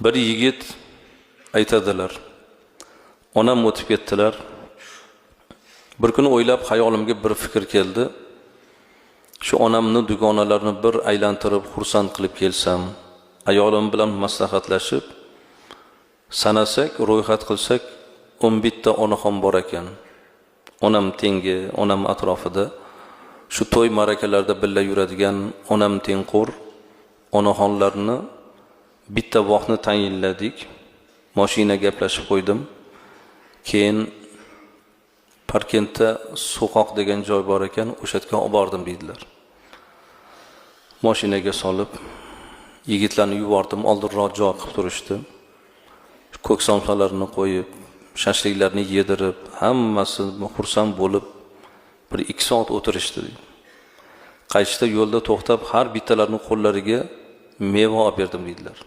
Bir yigit aytadilar: onam o'tib ketdilar. Bir kuni o'ylab xayolimga bir fikr keldi. Shu onamni dugonalarini bir aylantirib xursand qilib kelsam, ayolim bilan maslahatlashib sanasak, ro'yxat qilsak, 11 ta onaxon bor ekan. Onam tengi, onam atrofida shu to'y ma'rakalarda birga yuradigan onam tengqur onaxonlarni bitta vaqtni tayinladik. Mashina gaplashib qo'ydim. Keyin Parkentda So'qoq degan joy bor ekan, o'sha yerga olib bordim deydilar. Mashinaga solib yigitlarni yubordim, oldinroq joy qilib turishdi. Ko'k somsalarni qo'yib, shashliklarni yedirib, hammasi xursand bo'lib bir 2 soat o'tirishdi. Qaytishda yo'lda to'xtab har bittalarini qo'llariga meva olib berdim deydilar.